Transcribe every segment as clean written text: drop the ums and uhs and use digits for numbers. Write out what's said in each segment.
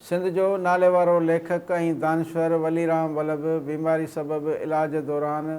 سنڌ جو ناليوارو ليکڪ ۽ دانشور ولي رام ولڀ بيماري سبب علاج دوران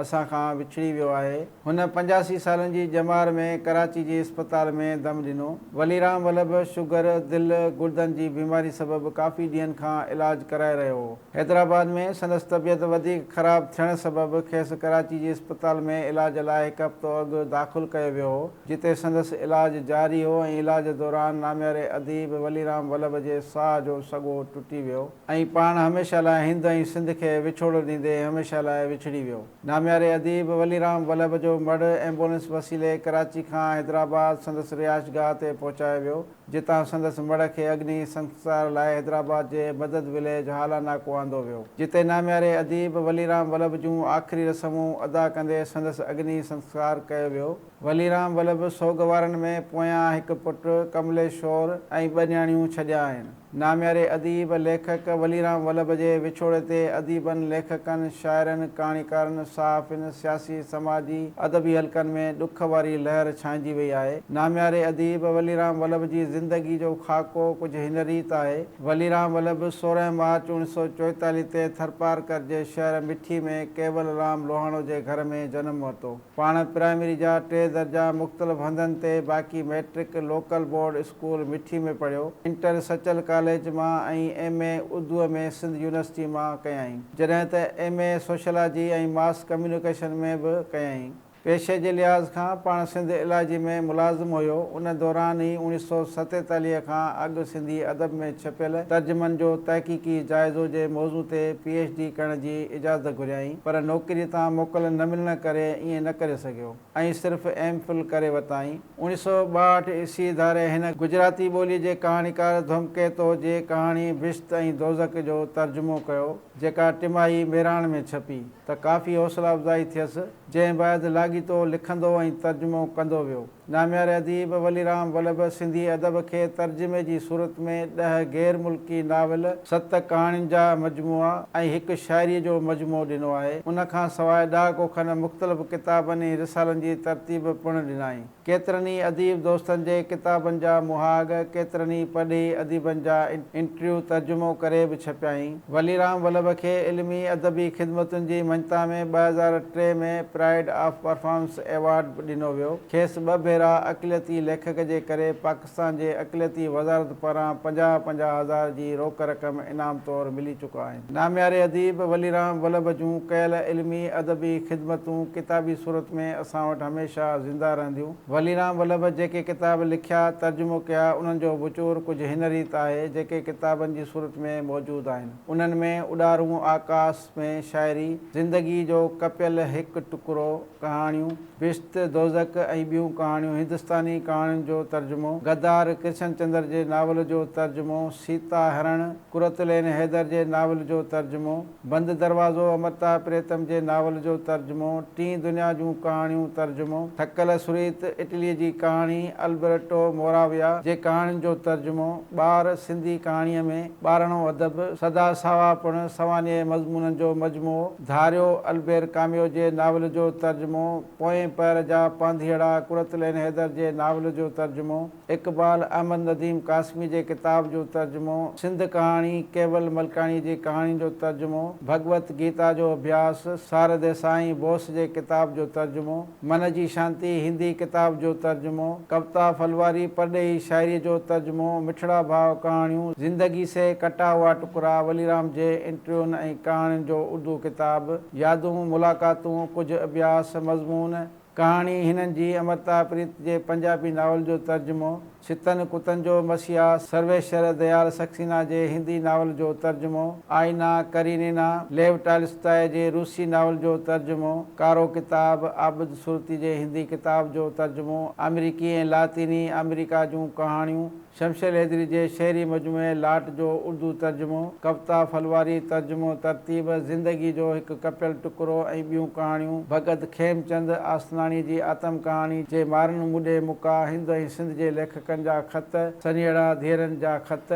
اسان کان وڇڙي ويو آهي. هن 85 سالن جي ڄمار ۾ ڪراچي جي اسپتال ۾ دم ڏنو. ولي رام ولڀ شگر، دل، گردن جي بيماري سبب ڪافي ڏينهن کان علاج ڪرائي رهيو هو. حيدرآباد ۾ سندس طبيعت وڌيڪ خراب ٿيڻ سبب کيس ڪراچي جي اسپتال ۾ علاج لاء هڪ هفتو اڳ داخل ڪيو ويو هو، جتي سندس علاج جاري هو ۽ علاج دوران نامياري اديب ولي رام ولڀ جي ساهه جو سڳو ٽٽي ويو. ۽ پاڻ هميشه لاء هند ۽ سنڌ کي وڇوڙو ڏيندي هميشه لاء وڇڙي ويو. نامياري اديب ولي رام ولڀ جو مڙهه ايمبولينس وسيلي ڪراچي کان حيدرآباد سندس رهائشگاهه تي پهچايو ويو، جتان سندس مڙهه کي اگني سنسڪار لاء حيدرآباد جي مدد وليج هالا ناڪو آندو ويو، جتي نامياري اديب ولي رام ولڀ جون آخري رسمون ادا ڪندي سندس اگني سنسڪار ڪيو ويو. ولي رام ولڀ سوڳ وارن ۾ پويان هڪ پٽ ڪمليشور ۽ ٻه نياڻيون ڇڏيا آهن. نامياري اديب، ليکڪ ولي رام ولڀ جي وڇوڙي تي اديبن، ليکڪن، شاعرن، ڪهاڻيڪارن، صحافين، سياسي، سماجي، ادبي حلقن ۾ ڏک واري لهر ڇانئجي وئي آهي. نامياري اديب ولي رام ولڀ جي زندگي جو خاڪو ڪجهه هن ريت آهي. ولي رام ولڀ 16 مارچ 1944 تي ٿرپارڪر جي شهر مٺي ۾ ڪيول رام لوهاڻو جي گهر ۾ جنم ورتو. پاڻ پرائمري جا ٽي درجا مختلف هنڌن تي باقي matric local board school Mithi ۾ پڙهيو. انٽر سچل ڪاليج مان ۽ ايم اي اردوء ۾ سنڌ يونيورسٽي مان ڪيائين. جڏهن ته M A sociology ۽ mass communication ۾ به ڪيائين. پيشي جي لحاظ کان پاڻ سنڌ الاجي ۾ ملازم هيو. ان دوران ئي 1947 کان اڳ سنڌي ادب ۾ ڇپيل ترجمن جو تحقيقي جائزو جي موضوع تي پي ايڇ ڊي ڪرڻ جي اجازت گهريائين پر نوڪريء تان موڪل نه ملڻ ڪري ائين نه ڪري سگهيو ۽ صرف ايم فل ڪري ورتائين. 1962 عيسوي ڌاري هن گجراتي ٻوليء جي ڪهاڻيڪار ڌومڪيتو جي ڪهاڻي بهشت ۽ دوزخ جو ترجمو ڪيو، جيڪا ٽماهي مهراڻ ۾ ڇپي ته ڪافي حوصلا افزائي ٿيس، جنهن بعد لاڳيتو لکندو ۽ ترجمو ڪندو ويو. نامياري اديب ولي رام ولڀ سنڌي ادب کي ترجمي جي صورت ۾ ڏهه غير ملڪي ناول، ست ڪهاڻين جا مجموعا ۽ هڪ شاعريء جو مجموعو ڏنو آهي. ان کان سواء ڏهاڪو کن مختلف ڪتابن ۽ رسالن جي ترتيب پڻ ڏنائين. ڪيترن ئي اديب دوستن جي ڪتابن جا مهاڳ، ڪيترن ئي پرڏيهي اديبن جا انٽرويو ترجمو ڪري به ڇپيائين. ولي رام ولڀ کي علمي ادبي خدمتن جي مڃتا ۾ 2003 ۾ پرائيڊ آف پرفارمنس ايوارڊ به ڏنو ويو. کيس ٻه ڀيرا اقليتي ليکڪ جي ڪري پاڪستان جي اقليتي وزارت پاران 50 پنجاهه هزار جي روڪ رقم انعام طور ملي چڪا آهن. نامياري اديب ولي رام ولڀ جون ڪيل علمي ادبي خدمتون ڪتابي صورت ۾ اسان وٽ هميشه زنده رهنديون. ولي رام ولڀ جيڪي ڪتاب لکيا، ترجمو ڪيا، انهن جو وچور ڪجهه هن ريت آهي، جيڪي ڪتابن جي صورت ۾ موجود آهن. انهن ۾ اڏارون آڪاس ۾ شاعري، زندگيء جو ڪپيل هڪ ٽڪرو، ڪهاڻيون، بهشت، دوزخ ۽ ٻيون ڪهاڻيون، هندستاني ڪهاڻين جو ترجمو، غدار، ڪرشن چندر جي ناول جو ترجمو، سيتا هرڻ، قرة العين حيدر جي ناول جو ترجمو، بند دروازو امرتا پريتم جي ناول جو ترجمو، ٽين دنيا جون ڪهاڻيون ترجمو، ٿڪل سريت اٽليء جي ڪهاڻي، البرٽو موراويا جي ڪهاڻين جو ترجمو، ٻار، سنڌي ڪهاڻيء ۾ ٻاراڻو ادب، سدا ساوا پڻ، سوانحي مضمونن جو مجموعو، ڌاريو، البير ڪاميو جي ناول جو ترجمو، پوئين پهر جا پانڌيئڙا، قرة العين حيدر جي ناول جو ترجمو. اقبال احمد نديم قاسمي جي ڪتاب جو ترجمو، سنڌ ڪهاڻي، ڪيول ملڪاڻي جي ڪهاڻين جو ترجمو، ڀڳوت گيتا جو اڀياس، سارڌي سائين بوس جي ڪتاب جو ترجمو، من جي شانتي، هندي ڪتاب جو ترجمو، ڪوتا ڦلواري، پرڏيهي شاعريء جو ترجمو، مٺڙا ڀاء ڪهاڻيون، زندگي سي ڪٽا هئا ٽڪرا، وليرام جي انٽرويون ۽ ڪهاڻين جو اردو ڪتاب، يادون، ملاقاتون، ڪجهه اڀياس، مضمون، ڪهاڻي هنن جي امرتا پريت جي پنجابي ناول جو ترجمو، ڇتن ڪتن جو مسيحا، سرويشر ديال سڪسينا جي هندي ناول جو ترجمو، آئينا ڪرينينا، ليو ٽالسٽاء جي روسي ناول جو ترجمو، ڪارو ڪتاب، عابد سرتي جي هندي ڪتاب جو ترجمو، آمريڪي ۽ لاطيني آمريڪا جون ڪهاڻيون، شمشير حيدري جي شعري مجموعي لاٽ جو اردو ترجمو، ڪوتا ڦلواري، ترجمو ترتيب، زندگي جو هڪ ڪپيل ٽڪرو ۽ ٻيون ڪهاڻيون، ڀڳت کيمچند آسناڻي جي آتم ڪهاڻي، جي مارن مڏي مڪا، هند ۽ سنڌ جي ليکڪن جا خط، سنيهڙا ڌيئرن جا خط،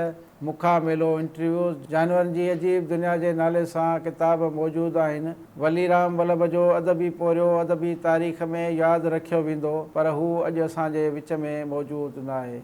مکا ميلو انٽرويوز، جانورن جي عجيب دنيا جي نالي سان ڪتاب موجود آهن. ولي رام ولڀ جو ادبي پورهيو ادبي تاريخ ۾ ياد رکيو ويندو، پر هو اڄ اسان جي وچ ۾ موجود ناهي.